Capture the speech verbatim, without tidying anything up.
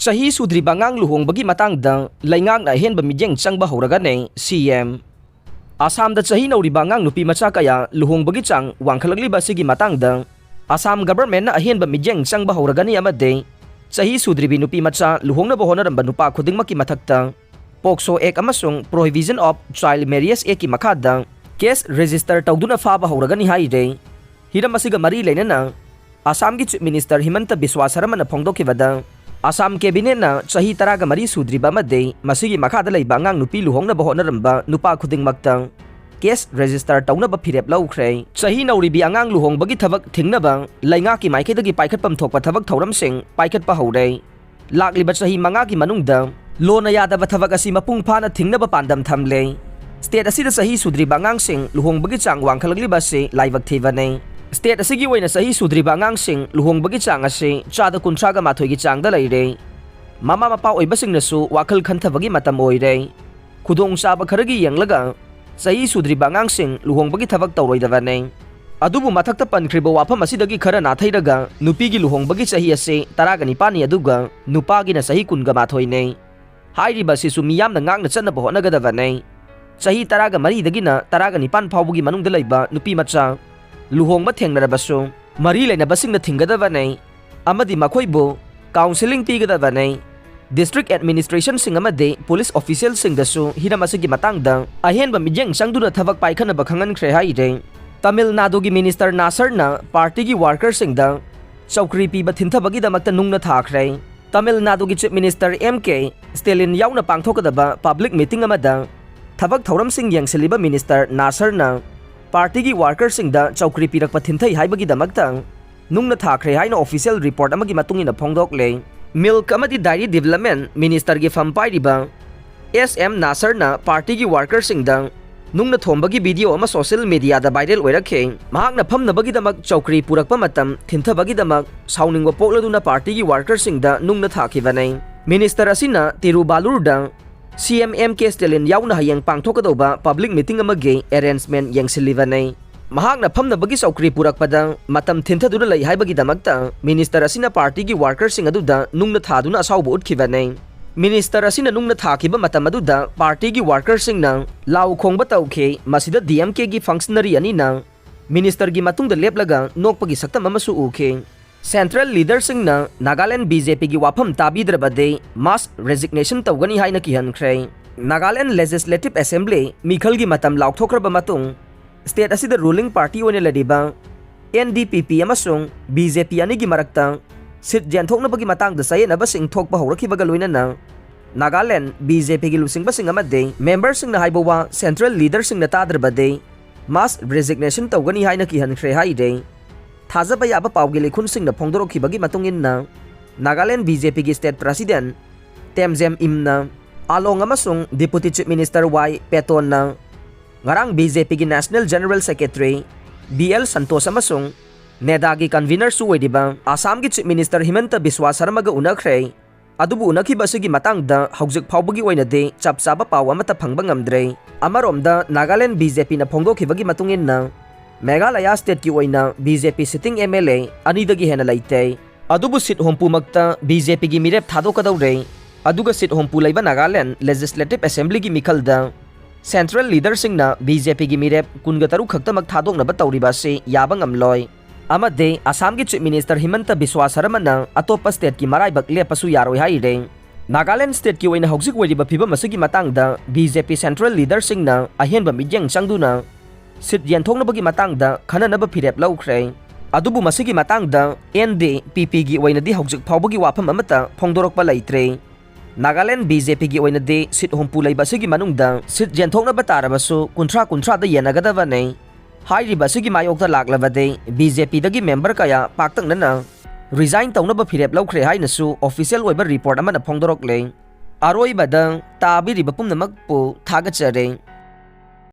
ꯆꯍꯤ ꯁꯨꯗ꯭ꯔꯤꯕ ꯑꯉꯥꯡ ꯂꯨꯍꯣꯡꯕꯒꯤ ꯃꯇꯥꯡꯗ ꯂꯩꯉꯥꯛꯅ ꯑꯍꯦꯟꯕ ꯃꯤꯠꯌꯦꯡ ꯆꯪꯕ ꯍꯧꯔꯒꯅꯤ, ꯁꯤ ꯑꯦꯝ꯫ ꯑꯁꯥꯝꯗ ꯆꯍꯤ ꯅꯧꯔꯤꯕ ꯑꯉꯥꯡ ꯅꯨꯄꯤ ꯃꯆꯥ ꯀꯌꯥ ꯂꯨꯍꯣꯡꯕꯒꯤ ꯆꯥꯡ ꯋꯥꯡꯈꯠꯂꯛꯂꯤꯕ ꯑꯁꯤꯒꯤ ꯃꯇꯥꯡꯗ ꯑꯁꯥꯝ ꯒꯚꯔꯟꯃꯦꯟꯠꯅ ꯑꯍꯦꯟꯕ ꯃꯤꯠꯌꯦꯡ ꯆꯪꯕ ꯍꯧꯔꯒꯅꯤ ꯑꯃꯗꯤ ꯆꯍꯤ ꯁꯨꯗ꯭ꯔꯤꯕꯤ ꯅꯨꯄꯤ ꯃꯆꯥ ꯂꯨꯍꯣꯡꯅꯕ ꯍꯣꯠꯅꯔꯝꯕ ꯅꯨꯄꯥ ꯈꯨꯗꯤꯡꯃꯛꯀꯤ ꯃꯊꯛꯇ ꯄꯣꯛꯁꯣ ꯑꯦꯛ ꯑꯃꯁꯨꯡ Prohibition of Child Marriage Actꯀꯤ ꯃꯈꯥꯗ ꯀꯦꯁ ꯔꯦꯖꯤꯁꯇꯔ ꯇꯧꯗꯨꯅ ꯐꯥꯕ ꯍꯧꯔꯒꯅꯤ ꯍꯥꯏꯔꯦ꯫ ꯍꯤꯔꯝ ꯑꯁꯤꯒ ꯃꯔꯤ ꯂꯩꯅꯅ ꯑꯁꯥꯝꯒꯤ ꯆꯤꯐ ꯃꯤꯅꯤꯁꯇꯔ ꯍꯤꯃꯟꯇ ꯕꯤꯁ꯭ꯋꯥ ꯁꯔꯃꯅ ꯐꯣꯡꯗꯣꯛꯈꯤꯕꯗ, ꯑꯁꯥꯝ ꯀꯦꯕꯤꯅꯦꯠꯅ ꯆꯍꯤ ꯇꯔꯥꯒ ꯃꯔꯤ ꯁꯨꯗ꯭ꯔꯤꯕ ꯑꯃꯗꯤ ꯃꯁꯤꯒꯤ ꯃꯈꯥꯗ ꯂꯩꯕ ꯑꯉꯥꯡ ꯅꯨꯄꯤ ꯂꯨꯍꯣꯡꯅꯕ ꯍꯣꯠꯅꯔꯝꯕ ꯅꯨꯄꯥ ꯈꯨꯗꯤꯡꯃꯛꯇ ꯀꯦꯁ ꯔꯦꯖꯤꯁꯇꯔ ꯇꯧꯅꯕ ꯐꯤꯔꯦꯞ ꯂꯧꯈ꯭ꯔꯦ꯫ ꯆꯍꯤ ꯅꯧꯔꯤꯕꯤ ꯑꯉꯥꯡ ꯂꯨꯍꯣꯡꯕꯒꯤ ꯊꯕꯛ ꯊꯤꯡꯅꯕ ꯂꯩꯉꯥꯛꯀꯤ ꯃꯥꯏꯀꯩꯗꯒꯤ ꯄꯥꯏꯈꯠꯐꯝ ꯊꯣꯛꯄ ꯊꯕꯛ ꯊꯧꯔꯝꯁꯤꯡ ꯄꯥꯏꯈꯠꯄ ꯍꯧꯔꯦ꯫ ꯂꯥꯛꯂꯤꯕ ꯆꯍꯤ ꯃꯉꯥꯒꯤ ꯃꯅꯨꯡꯗ ꯂꯣꯅ ꯌꯥꯗꯕ ꯊꯕꯛ ꯑꯁꯤ ꯃꯄꯨꯡ ꯐꯥꯅ ꯊꯤꯡꯅꯕ ꯄꯥꯟꯗꯝ ꯊꯝꯂꯦ꯫ ꯁ꯭ꯇꯦꯠ ꯑꯁꯤꯗ ꯆꯍꯤ ꯁꯨꯗ꯭ꯔꯤꯕ ꯑꯉꯥꯡꯁꯤꯡ ꯂꯨꯍꯣꯡꯕꯒꯤ ꯆꯥꯡ ꯋꯥꯡꯈꯠꯂꯛꯂꯤꯕ ꯑꯁꯤ ꯂꯥꯏꯕꯛ ꯊꯤꯕꯅꯤ꯫ ꯁ꯭ꯇꯦꯠ ꯑꯁꯤꯒꯤ ꯑꯣꯏꯅ ꯆꯍꯤ ꯁꯨꯗ꯭ꯔꯤꯕ ꯑꯉꯥꯡꯁꯤꯡ ꯂꯨꯍꯣꯡꯕꯒꯤ ꯆꯥꯡ ꯑꯁꯤ ꯆꯥꯗ ꯀꯨꯟꯊ꯭ꯔꯥꯒ ꯃꯥꯊꯣꯏꯒꯤ ꯆꯥꯡꯗ ꯂꯩꯔꯦ꯫ ꯃꯃꯥ ꯃꯄꯥ ꯑꯣꯏꯕꯁꯤꯡꯅꯁꯨ ꯋꯥꯈꯜ ꯈꯟꯊꯕꯒꯤ ꯃꯇꯝ ꯑꯣꯏꯔꯦ꯫ ꯈꯨꯗꯣꯡꯆꯥꯕ ꯈꯔꯒꯤ ꯌꯦꯡꯂꯒ ꯆꯍꯤ ꯁꯨꯗ꯭ꯔꯤꯕ ꯑꯉꯥꯡꯁꯤꯡ ꯂꯨꯍꯣꯡꯕꯒꯤ ꯊꯕꯛ ꯇꯧꯔꯣꯏꯗꯕꯅꯤ꯫ ꯑꯗꯨꯕꯨ ꯃꯊꯛꯇ ꯄꯟꯈ꯭ꯔꯤꯕ ꯋꯥꯐꯝ ꯑꯁꯤꯗꯒꯤ ꯈꯔ ꯅꯥꯊꯩꯔꯒ ꯅꯨꯄꯤꯒꯤ ꯂꯨꯍꯣꯡꯕꯒꯤ ꯆꯍꯤ ꯑꯁꯤ ꯇꯔꯥꯒ ꯅꯤꯄꯥꯟꯅꯤ, ꯑꯗꯨꯒ ꯅꯨꯄꯥꯒꯤꯅ ꯆꯍꯤ ꯀꯨꯟꯒ ꯃꯥꯊꯣꯏꯅꯤ꯫ ꯍꯥꯏꯔꯤꯕ ꯑꯁꯤꯁꯨ ꯃꯤꯌꯥꯝꯅ ꯉꯥꯛꯅ ꯆꯠꯅꯕ ꯍꯣꯠꯅꯒꯗꯕꯅꯤ꯫ ꯆꯍꯤ ꯇꯔꯥꯒ ꯃꯔꯤꯗꯒꯤꯅ ꯇꯔꯥꯒ ꯅꯤꯄꯥꯟ ꯐꯥꯎꯕꯒꯤ ꯃꯅꯨꯡꯗ ꯂꯩꯕ ꯅꯨꯄꯤ ꯃꯆꯥ ꯂꯨꯍꯣꯡꯕ ꯊꯦꯡꯅꯔꯕꯁꯨ ꯃꯔꯤ ꯂꯩꯅꯕꯁꯤꯡꯅ ꯊꯤꯡꯒꯗꯕꯅꯤ ꯑꯃꯗꯤ ꯃꯈꯣꯏꯕꯨ counselling ꯄꯤꯒꯗꯕꯅꯤ꯫ District administrationꯁꯤꯡ ꯑꯃꯗꯤ police officialꯁꯤꯡꯗꯁꯨ ꯍꯤꯔꯝ ꯑꯁꯤꯒꯤ ꯃꯇꯥꯡꯗ ꯑꯍꯦꯟꯕ ꯃꯤꯠꯌꯦꯡ ꯆꯪꯗꯨꯅ ꯊꯕꯛ ꯄꯥꯏꯈꯠꯅꯕ ꯈꯪꯍꯟꯈ꯭ꯔꯦ ꯍꯥꯏꯔꯦ꯫ ꯇꯥꯃꯤꯜ ꯅꯥꯗꯨꯒꯤ ꯃꯤꯅꯤꯁꯇꯔ ꯅꯥꯁꯔꯅ ꯄꯥꯔꯇꯤꯒꯤ ꯋꯥꯔꯀꯔꯁꯤꯡꯗ ꯆꯧꯀ꯭ꯔꯤ ꯄꯤꯕ ꯊꯤꯟꯊꯕꯒꯤꯗꯃꯛꯇ ꯅꯨꯡꯅ ꯊꯥꯈ꯭ꯔꯦ꯫ ꯇꯥꯃꯤꯜ ꯅꯥꯗꯨꯒꯤ ꯆꯤꯐ ꯃꯤꯅꯤꯁꯇꯔ ꯑꯦꯝ ꯀꯦ ꯁ꯭ꯇꯦꯂꯤꯟ ꯌꯥꯎꯅ ꯄꯥꯡꯊꯣꯛꯀꯗꯕ ꯄꯕ꯭ꯂꯤꯛ ꯃꯤꯇꯤꯡ ꯑꯃꯗ ꯊꯕꯛ ꯊꯧꯔꯝꯁꯤꯡ ꯌꯦꯡꯁꯤꯜꯂꯤꯕ ꯃꯤꯅꯤꯁꯇꯔ ꯅꯥꯁꯔꯅ ꯄꯥꯔꯇꯤꯒꯤ ꯋꯥꯔꯀꯔꯁꯤꯡꯗ ꯆꯧꯀ꯭ꯔꯤ ꯄꯤꯔꯛꯄ ꯊꯤꯟꯊꯩ ꯍꯥꯏꯕꯒꯤꯗꯃꯛꯇ ꯅꯨꯡꯅ ꯊꯥꯈ꯭ꯔꯦ ꯍꯥꯏꯅ ꯑꯣꯐꯤꯁꯤꯌꯦꯜ ꯔꯤꯄꯣꯔꯠ ꯑꯃꯒꯤ ꯃꯇꯨꯡ ꯏꯟꯅ ꯐꯣꯡꯗꯣꯛꯂꯦ꯫ ꯃꯤꯜꯛ ꯑꯃꯗꯤ ꯗꯥꯏꯔꯤ ꯗꯤꯕꯂꯞꯃꯦꯟꯠ ꯃꯤꯅꯤꯁꯇꯔꯒꯤ ꯐꯝ ꯄꯥꯏꯔꯤꯕ ꯑꯦꯁ ꯑꯦꯝ ꯅꯥꯁꯔꯅ ꯄꯥꯔꯇꯤꯒꯤ ꯋꯥꯔꯀꯔꯁꯤꯡꯗ ꯅꯨꯡꯅ ꯊꯣꯝꯕꯒꯤ ꯚꯤꯗꯤꯑꯣ ꯑꯃ ꯁꯣꯁꯤꯌꯦꯜ ꯃꯤꯗꯤꯌꯥꯗ ꯚꯥꯏꯔꯦꯜ ꯑꯣꯏꯔꯛꯈꯤ꯫ ꯃꯍꯥꯛꯅ ꯐꯝꯅꯕꯒꯤꯗꯃꯛ ꯆꯧꯀ꯭ꯔꯤ ꯄꯨꯔꯛꯄ ꯃꯇꯝ ꯊꯤꯟꯊꯕꯒꯤꯗꯃꯛ ꯁꯥꯎꯅꯤꯡꯕ ꯄꯣꯛꯂꯗꯨꯅ ꯄꯥꯔꯇꯤꯒꯤ ꯋꯥꯔꯀꯔꯁꯤꯡꯗ ꯅꯨꯡꯅ ꯊꯥꯈꯤꯕꯅꯤ꯫ ꯃꯤꯅꯤꯁꯇꯔ ꯑꯁꯤꯅ ꯇꯤꯔꯨꯕꯥꯂꯨꯔꯗ ꯁꯤ ꯑꯦꯝ ꯑꯦꯝ ꯀꯦ ꯁ꯭ꯇꯦꯂꯤꯟ ꯌꯥꯎꯅ ꯍꯌꯦꯡ ꯄꯥꯡꯊꯣꯛꯀꯗꯧꯕ ꯄꯕ꯭ꯂꯤꯛ ꯃꯤꯇꯤꯡ ꯑꯃꯒꯤ ꯑꯦꯔꯦꯟꯖꯃꯦꯟꯠ ꯌꯦꯡꯁꯤꯜꯂꯤꯕꯅꯤ꯫ ꯃꯍꯥꯛꯅ ꯐꯝꯅꯕꯒꯤ ꯆꯧꯀ꯭ꯔꯤ ꯄꯨꯔꯛꯄꯗ ꯃꯇꯝ ꯊꯤꯟꯊꯗꯨꯅ ꯂꯩ ꯍꯥꯏꯕꯒꯤꯗꯃꯛꯇ ꯃꯤꯅꯤꯁꯇꯔ ꯑꯁꯤꯅ ꯄꯥꯔꯇꯤꯒꯤ ꯋꯥꯔꯀꯔꯁꯤꯡ ꯑꯗꯨꯗ ꯅꯨꯡꯅ ꯊꯥꯗꯨꯅ ꯑꯁꯥꯎꯕ ꯎꯠꯈꯤꯕꯅꯤ꯫ ꯃꯤꯅꯤꯁꯇꯔ ꯑꯁꯤꯅ ꯅꯨꯡꯅ ꯊꯥꯈꯤꯕ ꯃꯇꯝ ꯑꯗꯨꯗ ꯄꯥꯔꯇꯤꯒꯤ ꯋꯥꯔꯀꯔꯁꯤꯡꯅ ꯂꯥꯎ ꯈꯣꯡꯕ ꯇꯧꯈꯤ꯫ ꯃꯁꯤꯗ ꯗꯤ ꯑꯦꯝ ꯀꯦꯒꯤ ꯐꯪꯁꯅꯔꯤ ꯑꯅꯤꯅ ꯃꯤꯅꯤꯁꯇꯔꯒꯤ ꯃꯇꯨꯡꯗ ꯂꯦꯞꯂꯒ ꯅꯣꯛꯄꯒꯤ ꯁꯛꯇꯝ ꯑꯃꯁꯨ ꯎꯈꯤ꯫ ꯁꯦꯟꯇ꯭ꯔꯦꯜ ꯂꯤꯗꯔꯁꯤꯡꯅ ꯅꯥꯒꯥꯂꯦꯟ ꯕꯤ ꯖꯦ ꯄꯤꯒꯤ ꯋꯥꯐꯝ ꯇꯥꯕꯤꯗ꯭ꯔꯕꯗꯤ ꯃꯥꯁ ꯔꯦꯖꯤꯒꯅꯦꯁꯟ ꯇꯧꯒꯅꯤ ꯍꯥꯏꯅ ꯀꯤꯍꯟꯈ꯭ꯔꯦ꯫ ꯅꯥꯒꯥꯂꯦꯟ ꯂꯦꯖꯤꯁꯂꯦꯇꯤꯚ ꯑꯦꯁꯦꯝꯕ꯭ꯂꯤ ꯃꯤꯈꯜꯒꯤ ꯃꯇꯝ ꯂꯥꯎꯊꯣꯛꯈ꯭ꯔꯕ ꯃꯇꯨꯡ, ꯁ꯭ꯇꯦꯠ ꯑꯁꯤꯗ ꯔꯨꯂꯤꯡ ꯄꯥꯔꯇꯤ ꯑꯣꯏꯅ ꯂꯩꯔꯤꯕ ꯑꯦꯟ ꯗꯤ ꯄꯤ ꯄꯤ ꯑꯃꯁꯨꯡ ꯕꯤ ꯖꯦ ꯄꯤ ꯑꯅꯤꯒꯤ ꯃꯔꯛꯇ ꯁꯤꯠ ꯌꯦꯟꯊꯣꯛꯅꯕꯒꯤ ꯃꯇꯥꯡꯗ ꯆꯌꯦꯠꯅꯕꯁꯤꯡ ꯊꯣꯛꯄ ꯍꯧꯔꯛꯈꯤꯕꯒ ꯂꯣꯏꯅꯅ ꯅꯥꯒꯥꯂꯦꯟ ꯕꯤ ꯖꯦ ꯄꯤꯒꯤ ꯂꯨꯆꯤꯡꯕꯁꯤꯡ ꯑꯃꯗꯤ ꯃꯦꯝꯕꯔꯁꯤꯡꯅ ꯍꯥꯏꯕ ꯋꯥ ꯁꯦꯟꯇ꯭ꯔꯦꯜ ꯂꯤꯗꯔꯁꯤꯡꯅ ꯇꯥꯗ꯭ꯔꯕꯗꯤ ꯃꯥꯁ ꯔꯦꯖꯤꯒꯅꯦꯁꯟ ꯇꯧꯒꯅꯤ ꯍꯥꯏꯅ ꯀꯤꯍꯟꯈ꯭ꯔꯦ ꯍꯥꯏꯔꯦ꯫ ꯊꯥꯖꯕ ꯌꯥꯕ ꯄꯥꯎꯒꯤ ꯂꯩꯈꯨꯟꯁꯤꯡꯅ ꯐꯣꯡꯗꯣꯔꯛꯈꯤꯕꯒꯤ ꯃꯇꯨꯡ ꯏꯟꯅ, ꯅꯥꯒꯥꯂꯦꯟ ꯕꯤ ꯖꯦ ꯄꯤꯒꯤ ꯁ꯭ꯇꯦꯠ ꯄ꯭ꯔꯁꯤꯗꯦꯟꯠ ꯇꯦꯝꯖꯦꯝ ꯏꯝꯅ ꯑꯥꯂꯣꯡ ꯑꯃꯁꯨꯡ ꯗꯤꯄꯨꯇꯤ ꯆꯤꯐ ꯃꯤꯅꯤꯁꯇꯔ ꯋꯥꯏ ꯄꯦꯇꯣꯟꯅ ꯉꯔꯥꯡ ꯕꯤ ꯖꯦ ꯄꯤꯒꯤ national general secretary B L Santosh ꯑꯃꯁꯨꯡ ꯅꯦꯗꯥꯒꯤ ꯀꯟꯚꯤꯅꯔꯁꯨ ꯑꯣꯏꯔꯤꯕ ꯑꯁꯥꯝꯒꯤ ꯆꯤꯐ ꯃꯤꯅꯤꯁꯇꯔ ꯍꯤꯃꯟꯇ ꯕꯤꯁ꯭ꯋꯥ ꯁꯔꯃꯒ ꯎꯅꯈ꯭ꯔꯦ꯫ ꯑꯗꯨꯕꯨ ꯎꯅꯈꯤꯕ ꯑꯁꯤꯒꯤ ꯃꯇꯥꯡꯗ ꯍꯧꯖꯤꯛ ꯐꯥꯎꯕꯒꯤ ꯑꯣꯏꯅꯗꯤ ꯆꯞ ꯆꯥꯕ ꯄꯥꯎ ꯑꯃꯠꯇ ꯐꯪꯕ ꯉꯝꯗ꯭ꯔꯦ꯫ ꯑꯃꯔꯣꯝꯗ, ꯅꯥꯒꯥꯂꯦꯟ ꯕꯤ ꯖꯦ ꯄꯤꯅ ꯐꯣꯡꯗꯣꯛꯈꯤꯕꯒꯤ ꯃꯇꯨꯡ ꯏꯟꯅ, ꯃꯦꯘꯥꯂꯌꯥ ꯁ꯭ꯇꯦꯠꯀꯤ ꯑꯣꯏꯅ B J P sitting M L A ꯑꯅꯤꯗꯒꯤ ꯍꯦꯟꯅ ꯂꯩꯇꯦ꯫ ꯑꯗꯨꯕꯨ ꯁꯤꯠ ꯍꯨꯝꯐꯨꯃꯛꯇ ꯕꯤ ꯖꯦ ꯄꯤꯒꯤ ꯃꯤꯔꯦꯞ ꯊꯥꯗꯣꯛꯀꯗꯧꯔꯦ꯫ ꯑꯗꯨꯒ ꯁꯤꯠ ꯍꯨꯝꯐꯨ ꯂꯩꯕ ꯅꯥꯒꯥꯂꯦꯟ ꯂꯦꯖꯤꯁꯂꯦꯇꯤꯚ ꯑꯦꯁꯦꯝꯕ꯭ꯂꯤꯒꯤ ꯃꯤꯈꯜꯗ ꯁꯦꯟꯇ꯭ꯔꯦꯜ ꯂꯤꯗꯔꯁꯤꯡꯅ ꯕꯤ ꯖꯦ ꯄꯤꯒꯤ ꯃꯤꯔꯦꯞ ꯀꯨꯟꯒ ꯇꯔꯨꯛ ꯈꯛꯇꯃꯛ ꯊꯥꯗꯣꯛꯅꯕ ꯇꯧꯔꯤꯕ ꯑꯁꯤ ꯌꯥꯕ ꯉꯝꯂꯣꯏ꯫ ꯑꯃꯗꯤ ꯑꯁꯥꯝꯒꯤ ꯆꯤꯐ ꯃꯤꯅꯤꯁꯇꯔ ꯍꯤꯃꯟꯇ ꯕꯤꯁ꯭ꯋꯥ ꯁꯔꯃꯅ ꯑꯇꯣꯞꯄ ꯁ꯭ꯇꯦꯠꯀꯤ ꯃꯔꯥꯏꯕꯛ ꯂꯦꯞꯄꯁꯨ ꯌꯥꯔꯣꯏ ꯍꯥꯏꯔꯦ꯫ ꯅꯥꯒꯥꯂꯦꯟ ꯁ꯭ꯇꯦꯠꯀꯤ ꯑꯣꯏꯅ ꯍꯧꯖꯤꯛ ꯑꯣꯏꯔꯤꯕ ꯐꯤꯕꯝ ꯑꯁꯤꯒꯤ ꯃꯇꯥꯡꯗ ꯕꯤ ꯖꯦ ꯄꯤ ꯁꯦꯟꯇ꯭ꯔꯦꯜ ꯂꯤꯗꯔꯁꯤꯡꯅ ꯑꯍꯦꯟꯕ ꯃꯤꯠꯌꯦꯡ ꯆꯪꯗꯨꯅ ꯁꯤꯠ ꯌꯦꯟꯊꯣꯛꯅꯕꯒꯤ ꯃꯇꯥꯡꯗ ꯈꯟꯅꯅꯕ ꯐꯤꯔꯦꯞ ꯂꯧꯈ꯭ꯔꯦ꯫ ꯑꯗꯨꯕꯨ ꯃꯁꯤꯒꯤ ꯃꯇꯥꯡꯗ ꯑꯦꯟ ꯗꯤ ꯄꯤ ꯄꯤꯒꯤ ꯑꯣꯏꯅꯗꯤ ꯍꯧꯖꯤꯛ ꯐꯥꯎꯕꯒꯤ ꯋꯥꯐꯝ ꯑꯃꯠꯇ ꯐꯣꯡꯗꯣꯔꯛꯄ ꯂꯩꯇ꯭ꯔꯤ꯫ ꯅꯥꯒꯥꯂꯦꯟ ꯕꯤ ꯖꯦ ꯄꯤꯒꯤ ꯑꯣꯏꯅꯗꯤ ꯁꯤꯠ ꯍꯨꯝꯐꯨ ꯂꯩꯕ ꯑꯁꯤꯒꯤ ꯃꯅꯨꯡꯗ ꯁꯤꯠ ꯌꯦꯟꯊꯣꯛꯅꯕ ꯇꯥꯔꯕꯁꯨ ꯀꯨꯟꯊ꯭ꯔꯥ ꯀꯨꯟꯊ꯭ꯔꯥꯗ ꯌꯦꯟꯅꯒꯗꯕꯅꯤ꯫ ꯍꯥꯏꯔꯤꯕ ꯑꯁꯤꯒꯤ ꯃꯥꯌꯣꯛꯇ ꯂꯥꯛꯂꯕꯗꯤ ꯕꯤ ꯖꯦ ꯄꯤꯗꯒꯤ ꯃꯦꯝꯕꯔ ꯀꯌꯥ ꯄꯥꯛꯇꯛꯅꯅ ꯔꯤꯖꯥꯏꯟ ꯇꯧꯅꯕ ꯐꯤꯔꯦꯞ ꯂꯧꯈ꯭ꯔꯦ ꯍꯥꯏꯅꯁꯨ ꯑꯣꯐꯤꯁꯤꯌꯦꯜ ꯑꯣꯏꯕ ꯔꯤꯄꯣꯔꯠ ꯑꯃꯅ ꯐꯣꯡꯗꯣꯔꯛꯂꯦ꯫ ꯑꯔꯣꯏꯕꯗ ꯇꯥꯕꯤꯔꯤꯕ ꯄꯨꯝꯅꯃꯛꯄꯨ ꯊꯥꯒꯠꯆꯔꯤ꯫